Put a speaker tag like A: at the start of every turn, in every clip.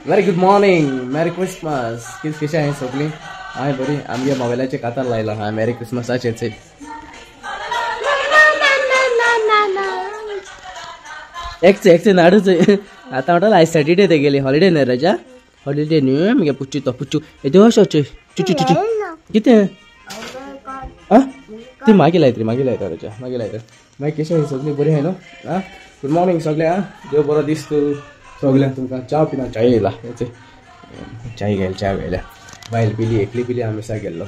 A: Very good morning, merry Christmas. कितें कशें आहाय सगळीं? हांवें बरी आमगे मोबायलाचे कातार लायला. हांवें मॅरी क्रिसमसाचें एकचे एकचे नाडूच. आतां म्हणटा आयज सॅटर्डे ते गेली हॉलिडे न्हय रजा, हॉलिडे न्हय मगे पुच्चू तो पुच्चू येदो अशें चुचू चुचू कितें आं ती मागीर लायत रे, मागीर लायता रजा, मागीर लायता. मागीर कशें आहाय सगळीं बरी आहाय न्हू? आं गुड मॉर्निंग सगळें. आं देव बरो दीस करूं सगळ्यांक. तुमकां च्या पिना च्याय येयला, च्याय घेयला, च्या घेयल्या. बायल पिली, एकली पिली, आमी सा गेल्लो.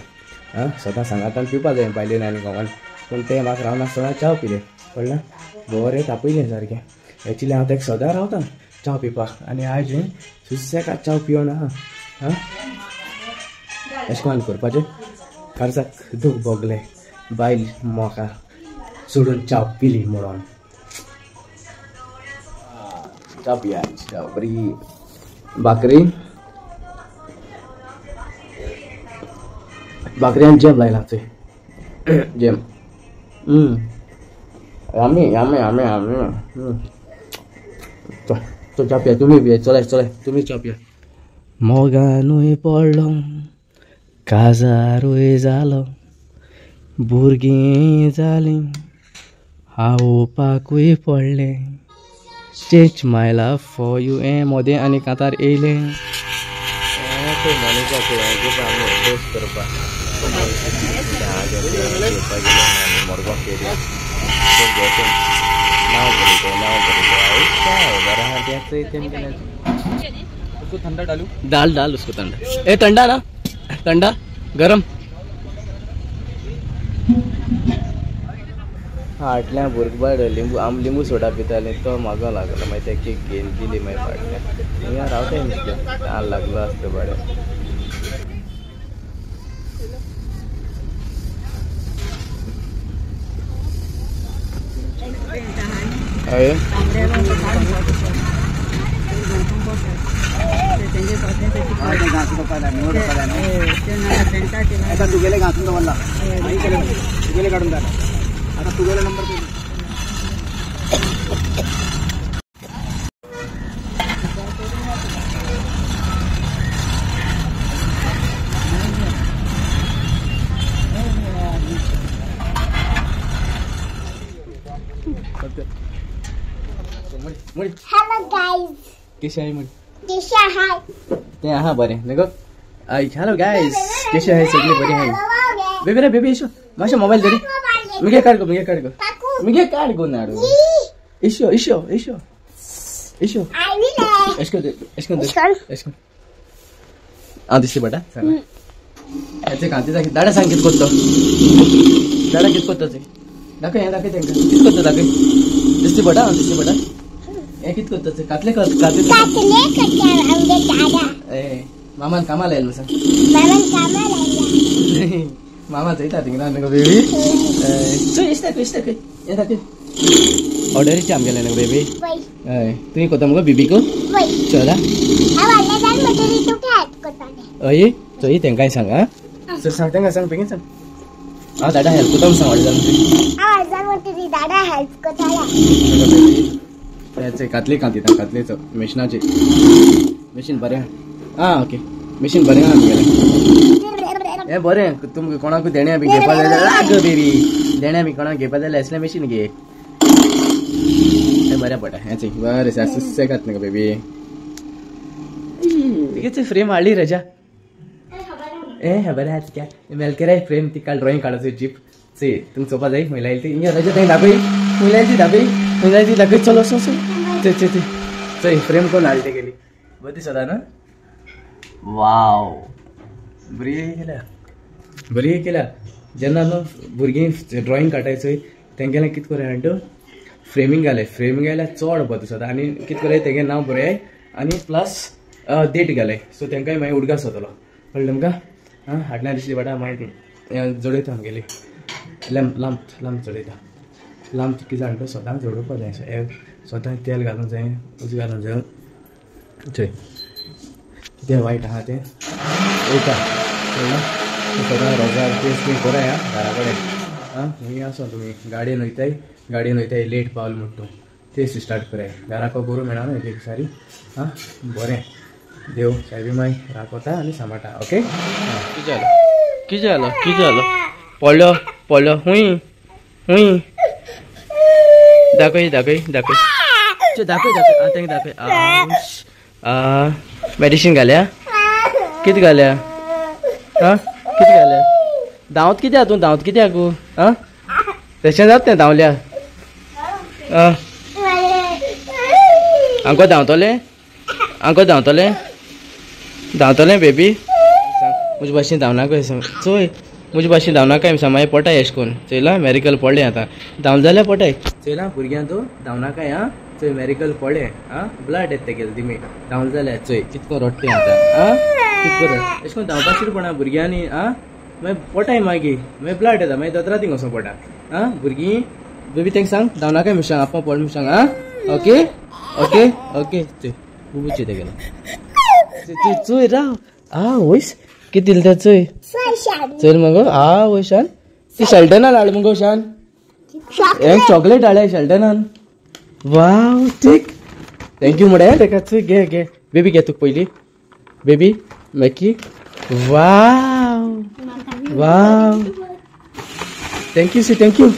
A: आं सदां सांगातान पिवपा जाय बायलेन आनी घोवान, पूण तें म्हाका रावनासतना च्या पिलें कळ्ळें, बरें तापयलें सारकें. एक्चुली हांव तेका सदां रावता च्या पिवपाक आनी आयज सुसेगाद च्या पिवन आहा. आं अशें कोण करपाचें, काळजाक दूख भोगलें बायल म्हाका सोडून च्या पिली म्हणून. च्या पिया, च्या बरी भाकरी, भाकरी आनी जेम लायला चोय, जेम. आमी आमी आमी आमी तो च्या पिया, तुमी पिया, चलाय चलाय तुमी च्या पिया. मोगानूय पडलो काजारूय जालो, भुरगीं जालीं आवपाकूय पडलें. Change my love for you हें मोदें आनी कांतार येयलें.
B: उसको ठंडा डालू,
A: डाल डाल उसको ठंडा. ए ठंडा ना, ठंडा गरम. फाटल्यान भुरगबाड लिंबू आम लिंबू सोडा पिताले, तो मागो लागलो. मागीर ते केक घेवन दिली. मागीर फाटल्यान हिंगा रावताय नुस्तें तान लागलो आसता बरें. हय
B: तुगेले घासून दवरला, तुगेले काडून जाता आता तुगेले नंबर.
C: हॅलो गायज,
A: कशें आहाय?
C: कशें आहाय?
A: तें आहा बरें न्हय गो. हॅलो गायज, कशें आहाय? सगळीं बरी आहाय? बेबी रे बेबी, इशो मातशें मोबायल धरी. मुगे काड गो, मुगे काड गो, मुगे काड गो नाडू. इशो इशो इशो इशो एशको एशको एशको. हांव दिसली बटा हेचे कांती दाखय. दाडा सांग कितें करतो, दाडा कितें करता ते दाखय. हें दाखय तेंकां कितें करता दाखय. दिसली बटा, हांव दिसली बटा. हें कितें करता ते कातले कातले. ए मामान कामां लायलें सांग, मामा चोयता थिंगा न्हू बेबी. चोय इश दाखय, इश दाखय, हें दाखय. ऑर्डरीचे आमगेलें न्हू बेबी. हय तुवें कोता मुगो बेबीको? चला हय चोय तेंकांय सांग. आं सर सांग तेंकां, सांग बेगीन सांग. हांव दादा हेल्प कोता सांग. व्हडलें जावन कातले कांती कातलेचो मशिनाचे मशीन बरें. आं ओके मशीन बरें आहा आमगेलें. हें बरें तुमकां कोणाकूय देण्या बी घेवपा जाय जाल्यार बेबी, देण्या बी कोणाक घेवपा जाय जाल्यार असलें मशीन घे. हें बरें पडटा. हें चोय बरें सुसेगाद न्हय बेबी. तिगे फ्रेम हाडली रजा. ए खबर आहा तिका मेलकेराय फ्रेम ती काल ड्रॉइंग काडपाचो जीप. चोय तुमकां चोवपा जाय खंय लायली ती. हिंगा रजा थंय दाखय, खंय लायली ती दाखय, खंय लायली ती दाखय. चलो चल चल चोय चोय चोय चोय फ्रेम कोण हाडली ती गेली बरी दिसता न्हू. वाव बरी केल्या, बरी केल्या. जेन्ना न्हू भुरगीं ड्रॉइंग काडटाय चोय तेंगेलें कितें करूं म्हणटा फ्रेमींग घालय. फ्रेमींग घाल्यार चड बरें दिसता आनी कितें करय तेंगे नांव बरय आनी प्लस डेट घालय. सो तेंकांय मागीर उडगास जातलो कळ्ळें तुमकां. आं हाडल्या दिसली बाटा मागीर जडयता आमगेली लांब लांब लांब चडयता. लांब कितें जाणा तो सदांच जडोवपा जाय, सदांच तेल घालूंक जाय, उजो घालूंक जाय. चोय कितें वायट आहा तें वयता कळ्ळें. सदां रोजार केस बी कराय आं घरा कडेन. आं खंय आसो तुमी गाडयेन वयताय, गाडयेन वयताय लेट पावल म्हण तूं. टेस्ट स्टार्ट कराय घराको करूं मेळना एक एक सारी. हां बरें देव सायबी माय राखोता आनी सांबाळटा. ओके कितें जालें कितें जालो कितें जालो पडलो पडलो हुंय हुंय दाखय दाखय दाखय दाखय दाखय आं तांकां दाखय. मेडिसीन घाल्या कितें घाल्या आं कितें घाल्या धांवत कित्याक तूं धांवत कित्याक गो आं तशें जाता तें धांवल्या आं आंको धांवतलें आंको धांवतलें धांवतलें बेबी म्हजे भाशेन धांवनाका चोय म्हजे भाशेन धांवनाका सांग मागीर पोटाय एश कोन्न चोयलां मेरिकल पडलें आतां धांवलें जाल्यार पोटाय चोयलां भुरग्यां तूं धांवनाकाय आं चोय मेरिकल पडलें आं ब्लड येता तेगेलें दिमी धांवलें जाल्यार चोय कितको रडटें आतां आं कितको रड एश कोन्न धांवपाचेर पडना भुरग्यांनी आं मागीर पोटाय मागीर मागीर ब्लड येता मागीर दोतोरा थिंग वचों पडटा आं भुरगीं बेबी तांकां सांग धांवनाकाय म्हूण सांग आप्पा पड म्हूण सांग आं ओके ओके ओके चोय बुबूचे तेगेलो चोय राव आं वयस कितें दिलें तें चोय चोयल मगो आ वय शान ती शेल्टनान हाड मगो शान एक चॉकलेट हाडल्या शेल्टनान. वाव ठीक thank you म्हळ्यार तेका चोय घे घे बेबी घे तुका पयली baby मॅकी. Wow wow thank you see thank you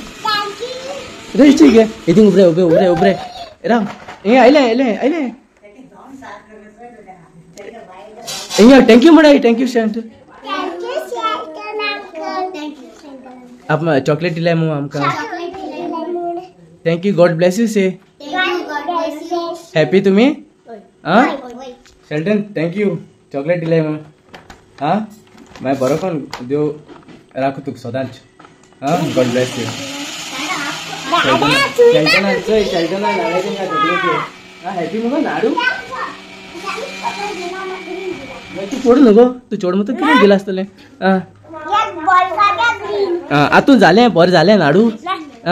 A: रे ठीक आहे. इथून उबरे उबरे उबरे उबरे राव हे आयले आयले आयले हिंगा thank you म्हळ्यार thank you शंट आप चॉकलेट दिलाय मग आमकां. Thank you God bless you say happy तुम्ही आं शेल्टन thank you chocolate दिलाय मग आं मागीर बरो कोण देव राखू तुका सदांच आं गॉड ब्लेस you. शेल्टनान चोय शेल्टनान हाडल्या तेंकां चॉकलेट आं हॅपी मगो नाडू तूं चोड न्हू गो तूं चोड मग तूं कितें दिलां आसतलें आं आं आतूं जालें बरें जालें नाडू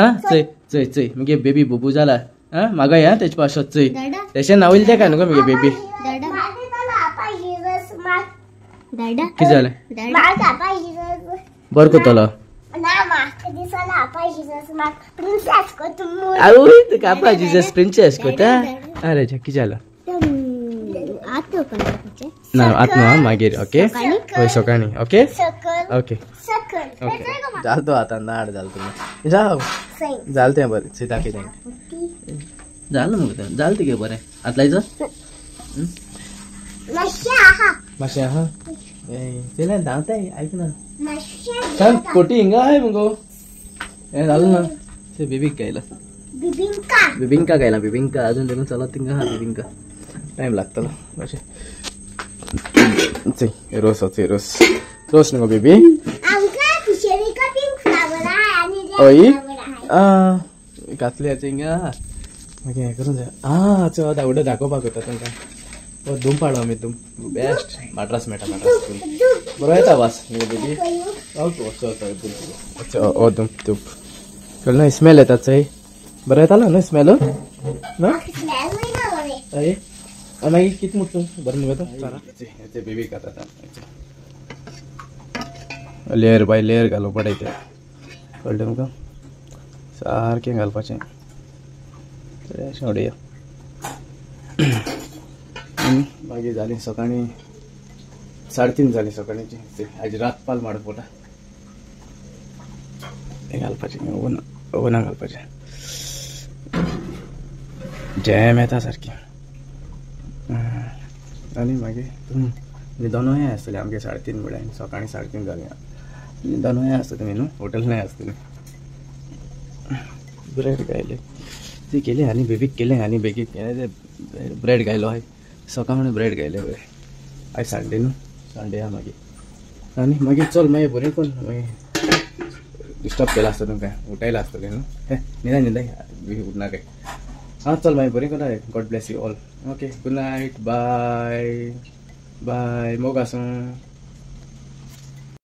A: आं चोय चोय चोय मुगे बेबी बुबू जाला आं मागय आं तेजे पासत चोय तशें नांव वयलें तेका न्हू गो मुगे बेबी कितें जालें बरें करतलो आवय तुका आपा जिजस प्रिंसेस कोता. अरे कितें जालां ना आत न्हू मागीर ओके हय सकाळीं ओके ओके ओके जाल तो आतां नाड जाल तुमी जाव जाल तें बरें चोय दाखय तेंकां जालें मुगो तें जालें तुगे बरें आतां लायचो मातशें आहा चोयलें धांवताय आयकना सांग कोटी हिंगा आहाय मुगो हें जालें ना चोय बेबीक गायला बिबिंका गायला बिबिंका अजून देखून चलत थिंगा आहा बिबिंका टायम लागतलो मातशें चोय रोस चोय रोस रोस न्हू गो बेबी हय घातले हिंगा मागीर हें करूं जाय आं चल धांवडो दाखोवपाक वता तांकां हो धूम पाडो आमी धूम बेस्ट माड्रास मेळटा माड्रास बरो येता वास न्हू बेबी. ओ धूम धूप कळना स्मेल येता चोय बरो येतालो न्हू स्मेल ना हय मागीर कितें म्हटलो बरें न्हू तो बेबी खाता लेयर बाय लेयर घालूं पडटा तें कळ्ळें तुमकां सारकें घालपाचें अशें उडया. मागीर जालीं सकाळीं 3:30 जालीं सकाळींची आयज रात पाल माडप पडटा तें घालपाचें ओवना घालपाचें जॅम येता सारकें. आनी मागीर न्हिदोनूय आसतलें आमगे 3:30 म्हळ्यार सकाळीं 3:30 जालीं न्हिदोनूय आसता तुमी न्हू हॉटेल नाय आसतलें. ब्रेड गायले ती केली आनी बेबीक केलें आनी बेगीक केलें ते ब्रेड गायलो हय सकाळ म्हणून ब्रेड गायले बरें. आयज संडे न्हू संडे आहा मागीर आनी मागीर चल मागीर बरें कोन्न मागीर डिस्टर्ब केला आसता तुमकां उठयलां आसतलें न्हू हें न्हिदाय न्हिदाय उठनाकाय आं चल मागीर बरें कोन्न God bless you all. Okay good night bye bye मोग आसूं.